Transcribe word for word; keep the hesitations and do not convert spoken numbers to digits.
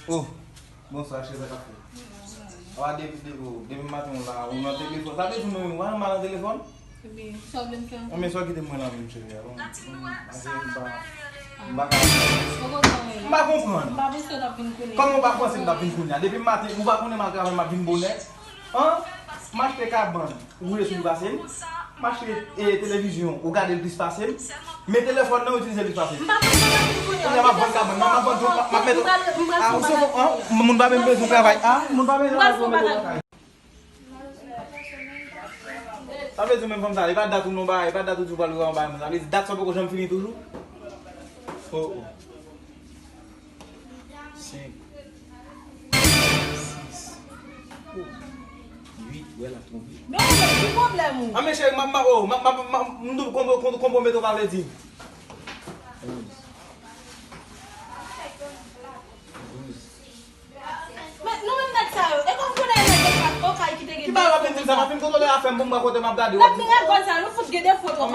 Oh, bonswa, cheri, sa k ap fèt? Awa, depi, depi, oh, depi maten w la, ou nan telefòn. Sa vle di nou menm, ou pa janm pa nan telefòn? Ebyen, sa w vle m fè ankò? Anben, sa w kite mwen la menm, cheri, a, bon, m pa, m pa ka. M pa konprann. M pa panse w t ap vin kounye a. Kòman w pa panse m t ap vin kounye a? Depi maten, ou pa konnen m al travay, m ap vin bonè. An? M achte kabann, ou woule sou li pase m. M achte, e, televizyon, ou gade l plis pase m. Men telefòn nan, ou itilize l plis pase m. M pa konn sa m ap vin kounye a. Kounye a m ap vann kabann nan, m ap vann tout, m ap, m ap mete. A, ou se fò, an? Moun pa menm bezwen travay. A, moun pa bezwen travay pou mete lakay. Sa vle di menm fanm sa, e pa dat ou non ba, e pa dat ou di w pral revan bay moun. Sa vle di dat sa poko janm fini toujou? Oh, oh. Senk. Sis. Oh. Uit, wè l ap twonpe. Men ou menm, ki pwoblèm ou? A, men cheri, m ap, m ap, oh, m ap, m ap, m ap, m tou konpwo-, konpwo-, konpwomet ou pa vle di. Onz. Douz. Men nou menm nèg sa yo, e kòm konnen nèg yo pa okay ki te gen defo konsa. Ki bagay w ap vin di m sa, m ap vin kontwole afè m pou m wè kote m ap gade w ap di. Nèg miragwàn sa, nou fout gen defo twòp.